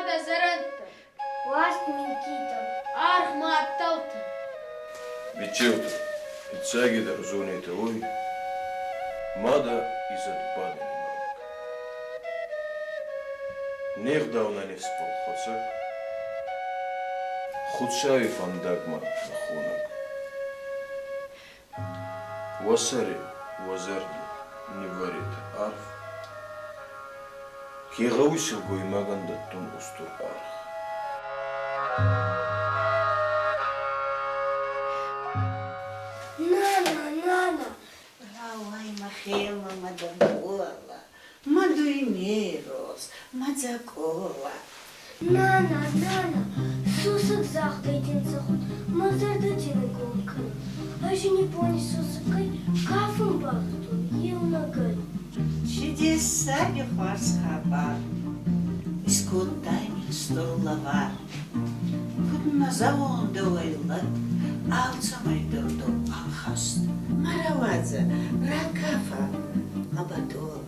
Кадӕ зӕрӕндтӕ. Уарзт минкъийтӕ. Аргъ мадтӕлтӕ. Бичеутӕ, фиццагидӕр зонетӕ уой, мадӕ изӕдбадӕни мӕлӕг. Не гъдау нӕ не сфӕлхуӕцӕг, Хуцауи фӕндагмӕ нӕ хонӕг. Уӕ сӕри, уӕ зӕрди ниввӕретӕ арф, Ке гъӕуй силгоймагӕн дӕттун устур аргъ. Нана, нана! Рауай мӕхемӕ, мӕ дӕргъула, мӕ дуйней рохс, мӕ дзӕкъола. Нана, нана, сусӕг загъдӕй дин зӕгъун, мӕ зӕрдӕ дин игон кӕнун. Ӕз ин ибони сусӕггай кафун базудтон еунӕгӕй. Чи дессаги хуарз хабар, Искодтай мин стур лӕвар. Куд нӕ зӕгъон дӕуӕй лӕг, алцӕмӕй дӕр дӕу ӕнхӕст. Марауадзӕ, ракафӕ, мӕ бӕдолӕ,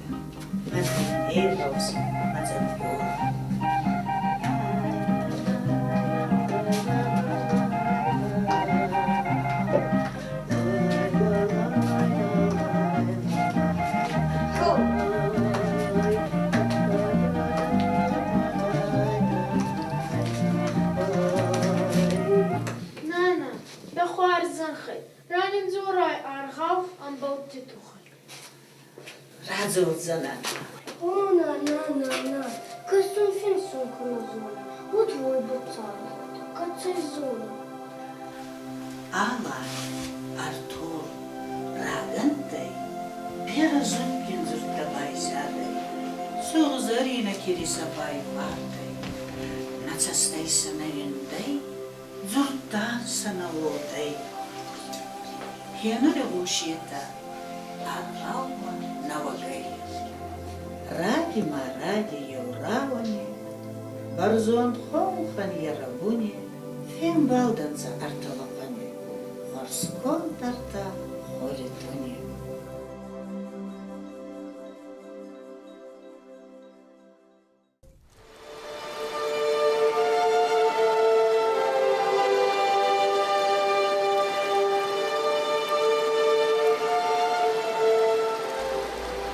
мӕ дуйней рохс, мӕ дзӕкъолӕ. Нана, дӕ хуарзӕнхӕй, ранин дзорай аргъау ӕмбӕлтти туххӕй. Радзордзӕнӕн. О, нана, нана, кӕсун финсун ку нӕ зонун, уӕд уой бацархайдта, кӕцӕй зонун? Алан, Артур, рагӕнттӕй берӕ зундгин дзурдтӕ байзадӕй, сугъзӕрийнӕ кирисӕ байвардӕй, нӕ цӕстӕй сӕ нӕ уиндӕй, дзурдтан сӕ нӕ уодӕй. Хенур игъосетӕ аргъаумӕ нӕуӕгӕй. Раги ма раги еу рауӕни, бӕрзонд хонхӕн е рӕбуни фембалдӕнцӕ ӕртӕ лӕхъуӕни, хуӕрзконд ӕртӕ хори туни.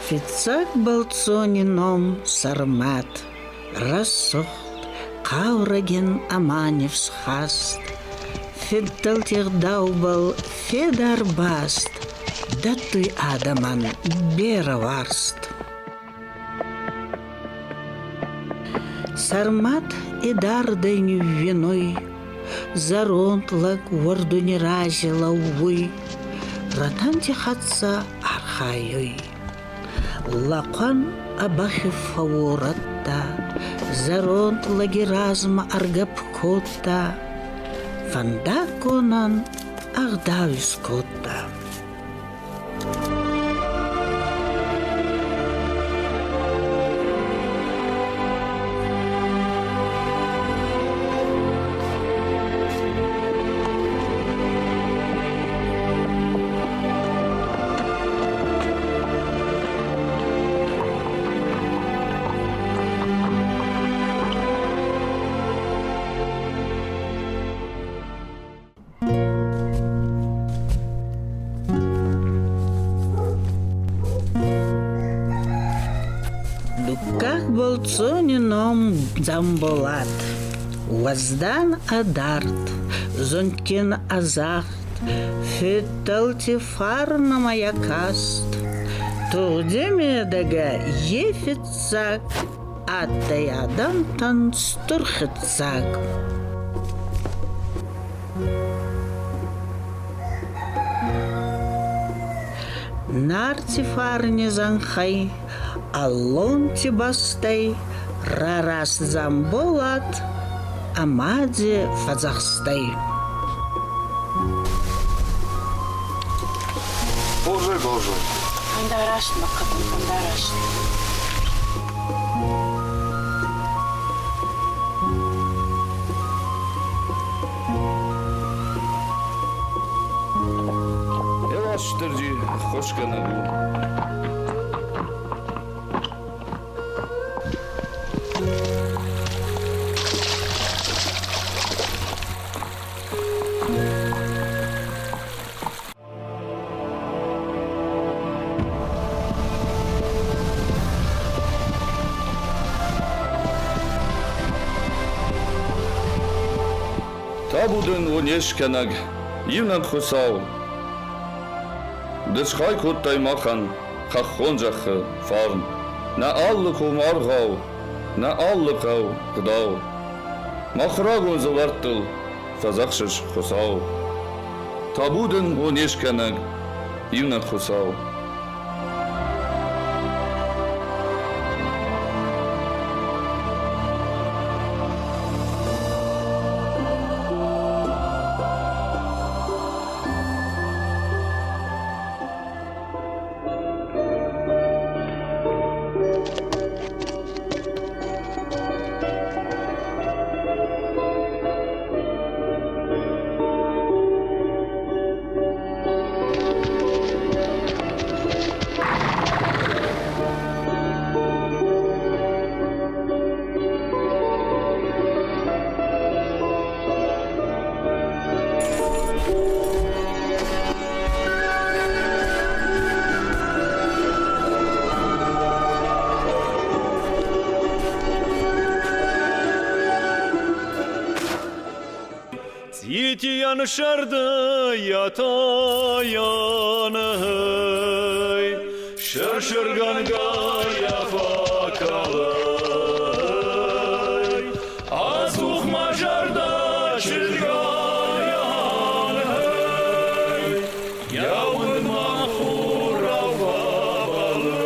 Фиццаг бӕлццони ном Сӕрмӕт, рӕсугъд, хъаурӕгин ӕма нифсхаст, фиддӕлти гъдаубӕл федар баст, дӕттуй адӕмӕн берӕ уарзт. Сӕрмӕт идардӕй ниууинуй, зӕронд лӕг уӕрдуни рази лӕууй, рӕтӕнти хӕццӕ архайуй. Лӕхъуӕн ӕ бӕхи фӕуорӕдта, зӕронд лӕги размӕ ӕргӕпп кодта, фӕндаггонӕн ӕгъдау искодта. Дуккаг бӕлццони ном Дзамболат. Уӕздан ӕдард, зундгин ӕзагъд, фиддӕлти фарнӕмӕ каст. Тугъди медӕгӕ е фиццаг адтӕй адӕмтӕн стур хеццаг. Нарти фарни зӕнхӕй, аллонти бӕстӕй рараст Дзамболат ӕма ди фӕдзӕхстӕй. Боже, Боже! Фӕндараст, мӕ хъӕбул, фӕндараст. Уастырджи ӕххуысгӕнӕг у. Табу дын, о не скӕнӕг, иунӕг Хуыцау! Ды схай кодтай махӕн хӕххон зӕххы фарн, нӕ алы ком аргъау, нӕ алы хъӕу гъдау. Мах рагон дзылӕрттыл фӕдзӕхсыс Хуыцау. Табу дын, о не скӕнӕг, иунӕг Хуыцау! Цъитийӕн сӕрды йӕ тайӕнӕй сыр-сыргӕнгӕйӕ фӕкӕлы. Ӕдзух мӕ зӕрдӕ чызгайӕн, йӕ уындмӕ хурау фӕбӕллы.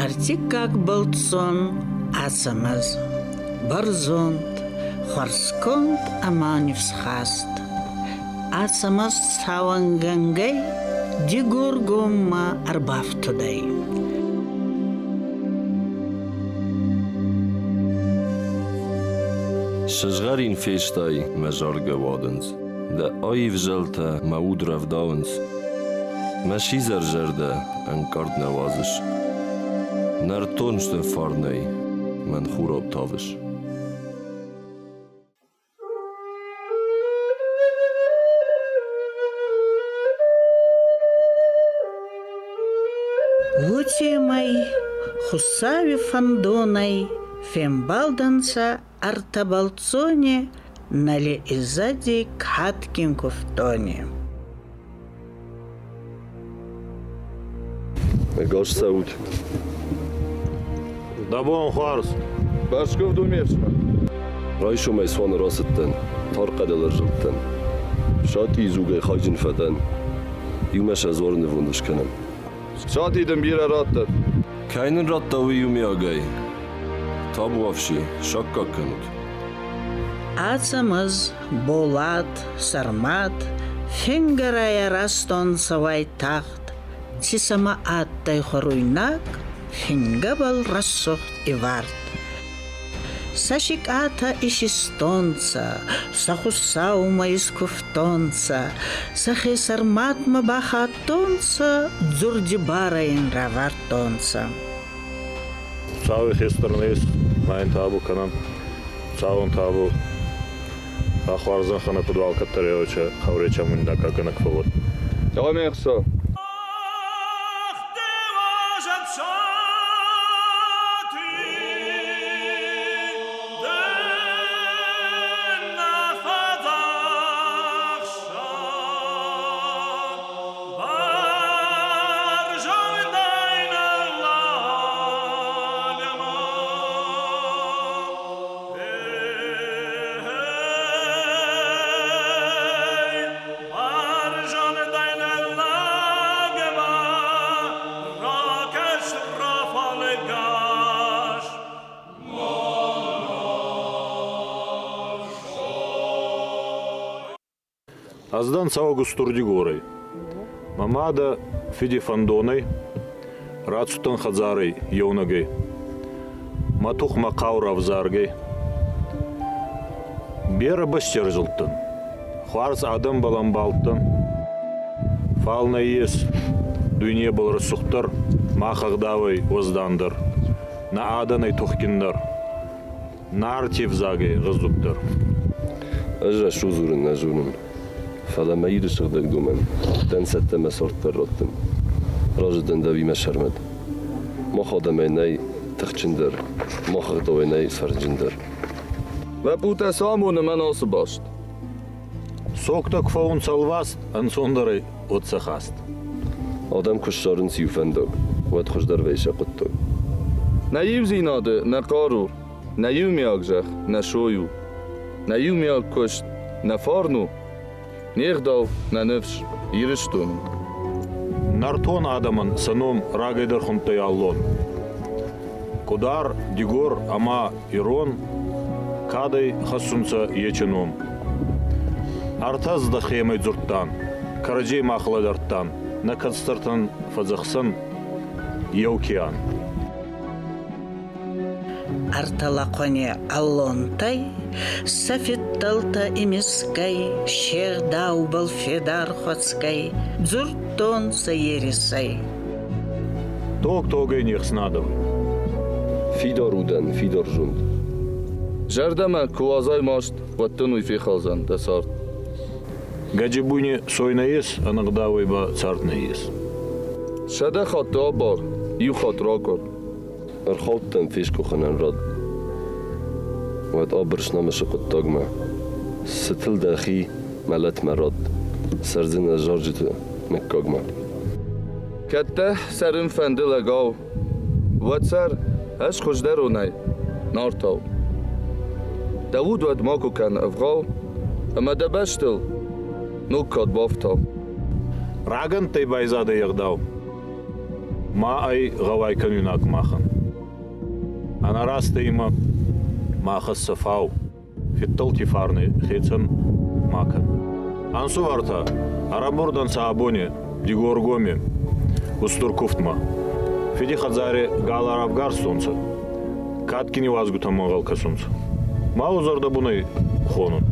Ӕртиккаг бӕлццон Ацӕмӕз, бӕрзонд, хуӕрзконд ӕма нифсхаст. Ацӕмӕз цауӕнгӕнгӕй Дигоргоммӕ ӕрбафтудӕй. Сызгъӕрин фестай мӕ заргӕ уадындз, Дӕ аив зӕлтӕ мӕ уд рӕвдауынц. Мӕ сидзӕр зӕрдӕ ӕнкъард нӕ уадзыс, Нӕртон сты фарнӕй мӕн хурау тавыс. Уотемӕй Хуцауи фӕндонӕй фембалдӕнцӕ ӕртӕ бӕлццони Нӕли изӕди кадгин кувддони. Ӕгас цӕут. Дӕ бон хуарз. Бӕрзкуывд у ме фсымӕр. Райсомӕй цуаны рацыдтӕн, тар хъӕдыл ӕрзылдтӕн. Сатийы дзугӕй хайджын фӕдӕн. Иумӕ сӕ дзуары нывонд скӕнӕм. Сати дын бирӕ раттӕд. Кӕй нын радта, уый иумиагӕй. Табуафси, саккаг кӕнут. Ацӕмӕз, Болат, Сӕрмӕт фингӕрӕй арӕзтонцӕ уайтагъд, ци сӕмӕ адтӕй хуӕруйнаг, фингӕбӕл рӕсугъд ивард. Сӕ сикъатӕ исистонцӕ, сӕ Хуцаумӕ искувтонцӕ, сӕхе Сӕрмӕтмӕ бахаттонцӕ, дзурди барӕ ин равардтонцӕ. Хуцауи хестӕр ес, ма ин табу кӕнӕн. Хуцауӕн табу. А хуарзӕнхӕнӕ куд алкӕддӕр еуче хӕвречӕ мундакӕгӕнӕг фӕууӕд. Амин, Хуцау. Ӕз дӕн цӕуӕг Устур-Дигорӕй. Мӕ мадӕ фиди фӕндонӕй рацудтӕн хӕдзарӕй еунӕгӕй. Мӕ тух мӕ хъаурӕ ӕвзаргӕй. Берӕ бӕсти ӕрзилдтӕн. Хуарз адӕмбӕл ӕмбалдтӕн. Фал нӕййес дуйнебӕл рӕсугъддӕр, мах ӕгъдауӕй уӕздандӕр, нӕ адӕнӕй тухгиндӕр. Нарти взагӕй гъӕздугдӕр. Ӕз рӕсугъд дзурын нӕ зонын, фӕлӕ мӕ Иры сыгъдӕг домӕн дӕнцӕттӕ мӕ цорддӕр раттын. Разы дӕн дӕуимӕ, Сӕрмӕт. Мах адӕмӕй нӕй тыхджындӕр, мах ӕгъдауӕй нӕй фӕрнджындӕр. Лӕппутӕ цы амоны мӕн ацы баст? Согтӕ куы фӕуынц ӕлвӕст, ӕнцондӕрӕй уӕд сӕ хаст. Адӕм куы ссарынц иу фӕндаг, уӕд хуыздӕр вӕййы сӕ хъуыддаг. Нӕ иудзинады нӕ хъару, нӕ иумиаг зӕхх нӕ сой у, нӕ иумиаг куыст нӕ фарн у, не гъдау, нӕ ныфс Ирыстон у. Нӕртон адӕмӕн сӕ ном рагӕй дӕр хуындтӕй аллон. Къудар, Дигор ӕма Ирон кадӕй хӕссунцӕ ечи ном. Ӕртӕ здӕхемӕй дзурдтан, кӕрӕдзей мах лӕдӕрдтан, нӕ кӕстӕртӕн фӕдзӕхсӕн еу ке ан. Ӕртӕ лӕхъуӕни аллонтӕй сӕ фидтӕлтӕ имисгӕй, се гъдаубӕл федар хуӕцгӕй, дзурдтонцӕ ерисӕй. Тог тогӕй не хснадӕуй. Фидар удӕн фидар зунд. Зӕрдӕмӕ ку уадзай маст, уӕд дын уый фехалдзӕн дӕ цард. Гӕджибуни сой нӕййес, ӕнӕгъдауӕй ба цард нӕййес. Сӕдӕ хатты абар, иу хатт ракур. Ӕрхаудтӕн фескъуыхынӕн рад. Уӕд абырс намысы хъуыддагмӕ. Цытыл дӕхи мӕлӕтмӕ ратт, цӕрдзынӕ зарджыты мыггагмӕ. Кӕд дӕ цӕрын фӕнды лӕгау, уӕд цӕр ӕз хуыздӕронӕй, Нартау. Дӕ уд уӕд макуы кӕн ӕвгъау, ӕмӕ дӕ бӕстыл ног кад бафтау. Рагӕнттӕй байзадӕй ӕгъдау. Ма ӕй гъӕуай кӕнуйнаг махӕн. Ӕнӕрастӕй имӕ ма хӕссӕ фау, фидтӕлти фарнӕй хецӕн ма кӕн. Ӕнсувӕртӕ, ӕрӕмбурдӕнцӕ абони Дигоргоми устур кувдмӕ. Фиди хӕдзари гал ӕрӕвгарстонцӕ, кадгин иуазгутӕмӕ ӕнгъӕл кӕсунцӕ. Ма уо зӕрдӕбунӕй хонун.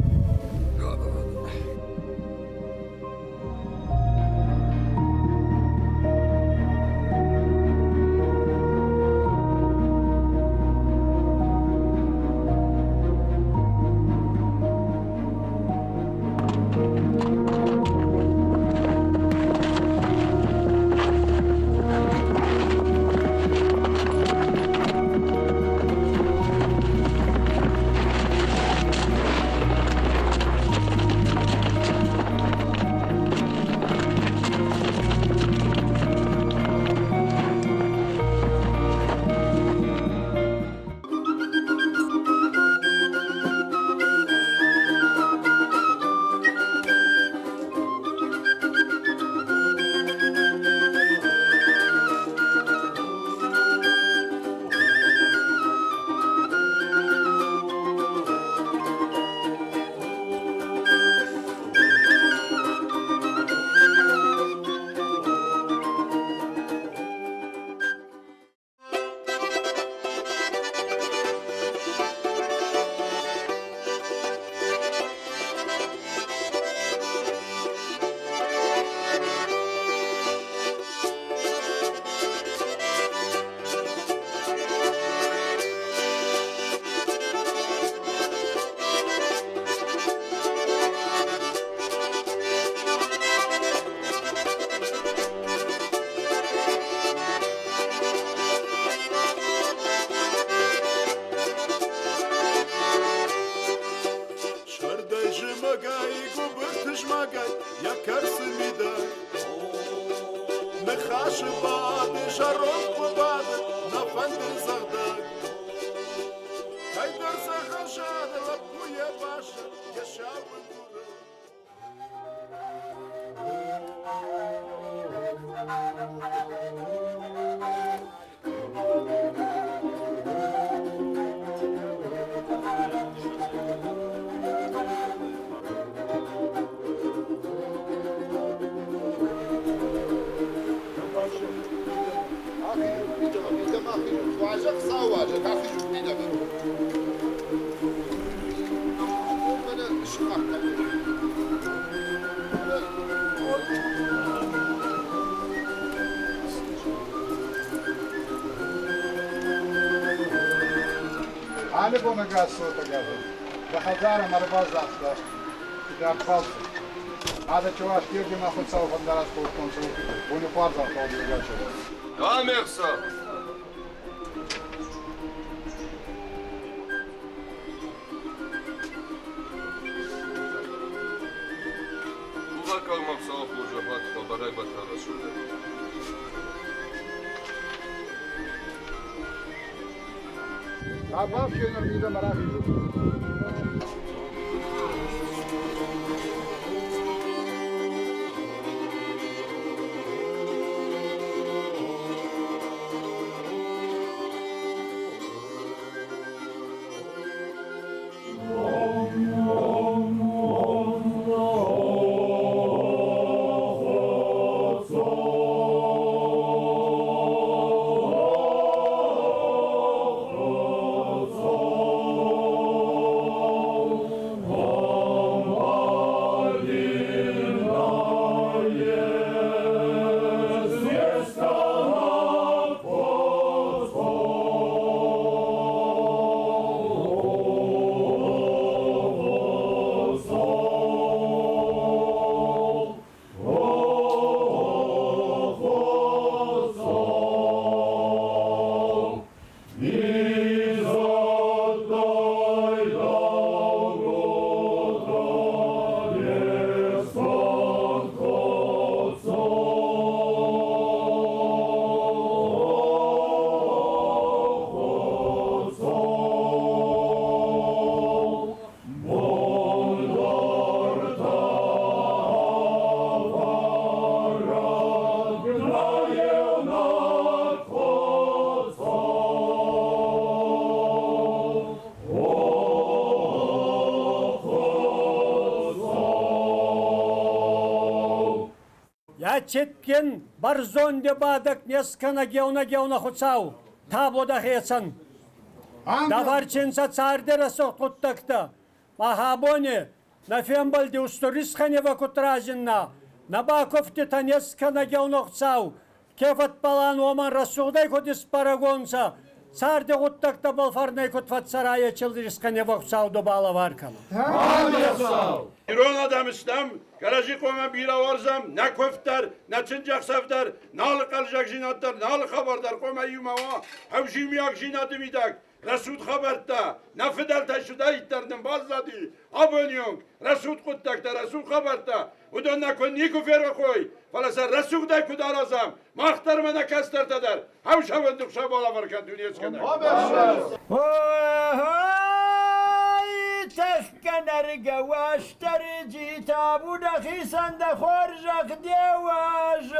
Сӕрдӕй зымӕгӕй гуыбыр тызмӕгӕй йӕ кӕрцы мидӕг. Ныхасы бады зӕронд хъуыбады, нӕ фӕндырдзӕгъдӕг. Кӕйдӕр зӕгъӕзӕны лӕппу йӕ баззад йӕ сау бындурыл. Хуыцауы уазӕг, ахизут мидӕмӕ. Мӕнӕ сыхаг Алы бон ӕгас цотӕгӕты дӕ хӕдзарӕмӕ ӕрбаздӕхтӕ фидар балцы. Адӕ Чувашгердимӕ Хуцау фӕндараст кодтонцӕ бони хуарзӕнхӕ уодӕгасӕй. Амехса! Кувӕггаг мӕм цӕуы хорзӕхӕт, фӕбӕрӕг бӕтӕрӕсугъдӕг. Абафсеныр мидӕмӕ рахизут. Цитген бӕрзонды бадӕг не скӕнӕг еунӕг еунӕг Хуцау, табу дӕхецӕн. Дӕ царды рӕсугъд гъуддӕгтӕ, мах абони нӕ фембӕлди устур исхӕнева куд разинна, нӕ бакуфтитӕ не скӕнӕг еунӕг Хуцау, ке фӕдбӕлӕн уомӕн рӕсугъдӕй куд исбӕрӕгонцӕ, царды гъуддӕгтӕбӕл фӕрнӕй куд фӕццӕра, ечил исхӕнева Хуцау ду балӕвар кӕнӕ. Ирон адӕм стӕм, кӕрӕдзи хъуамӕ бирӕ уарзӕм, нӕ куывд дӕр, нӕ чындзӕхсӕв дӕр, нӕ алы хъӕлдзӕгдзинад дӕр, нӕ алы хабар дӕр хъуамӕ иумӕ уа, ӕвзимиагдзинады мидӕг, рӕсугъд хабӕрттӕ, нӕ фыдӕлтӕй цыдӕриддӕр нын баззади, абоны онг рӕсугъд хъуыддӕгтӕ, рӕсугъд хабӕрттӕ, уыдон нӕ куы никуы ферох уой, фӕлӕ сӕ рӕсугъдӕй куыд аразӕм, мах дӕр ӕмӕ нӕ кӕстӕртӕ дӕр, ӕвзӕвӕнды Хуыцау балӕвар кӕн Дунескӕнӕг. Тӕхгӕнӕргӕ уастӕрджи табу дӕхицӕн дӕ хорзӕх де уазӕг.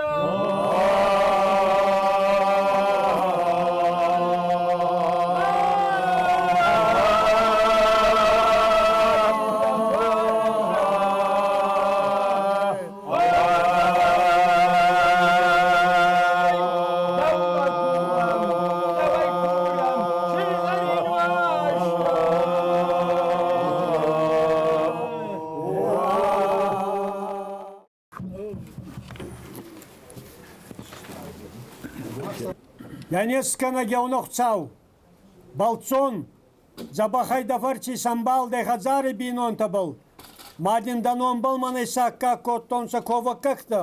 Йӕ не скӕнӕг еунӕг Хуцау, бӕлццон, дзӕбӕхӕй дӕ фӕрци сӕмбалдӕй хӕдзари бийнонтӕбӕл, ма дин дӕ номбӕл мӕнӕй саккаг кодтонцӕ ковӕггӕгтӕ,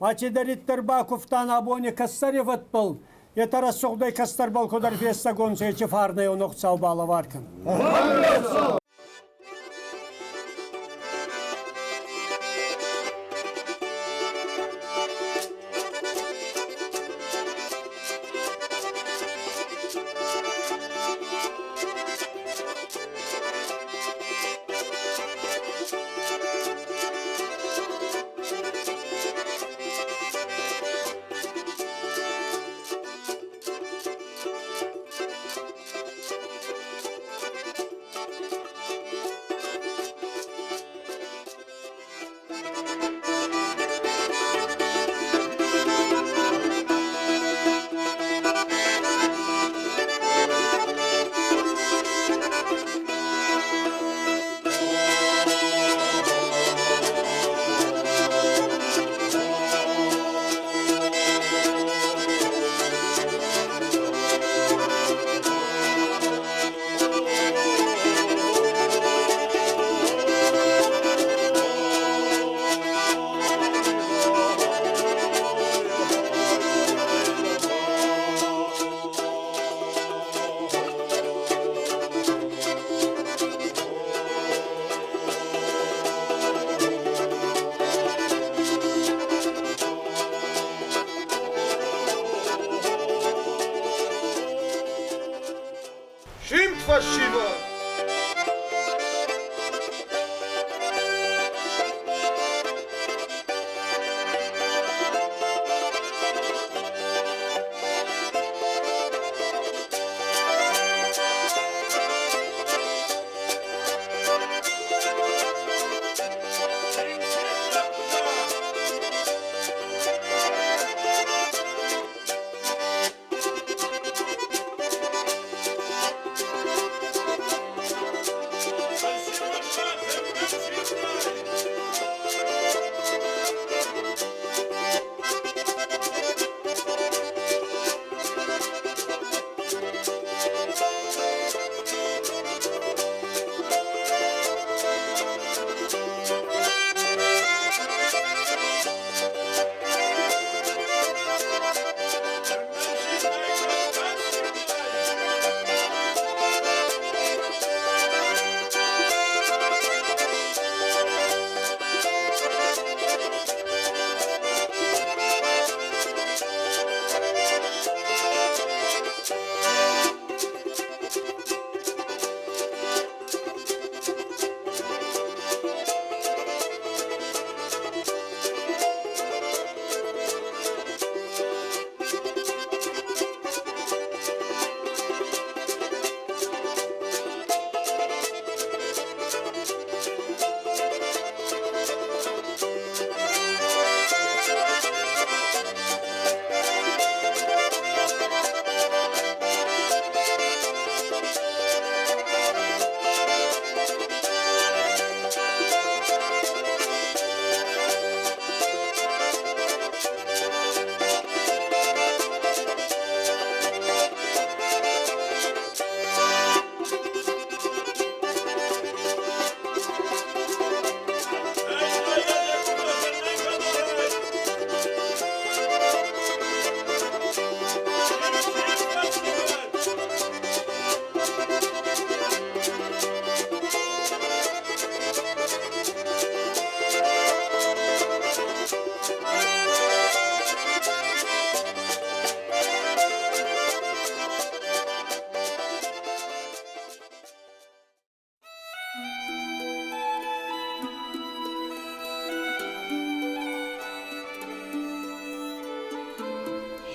ма цидӕриддӕр бакувтан абони кӕстӕри фӕдбӕл, етӕ рӕсугъдӕй кӕстӕрбӕл куд ӕрфестӕгонцӕ, ечи фарнӕ еунӕг Хуцау балӕвар кӕнӕ. фӕсивӕд!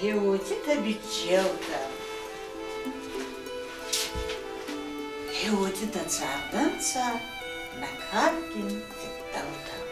Гьеуотитӕ биччеутӕ, гьеуотитӕ цардӕнцӕ нӕ кадгин фиддӕлтӕ.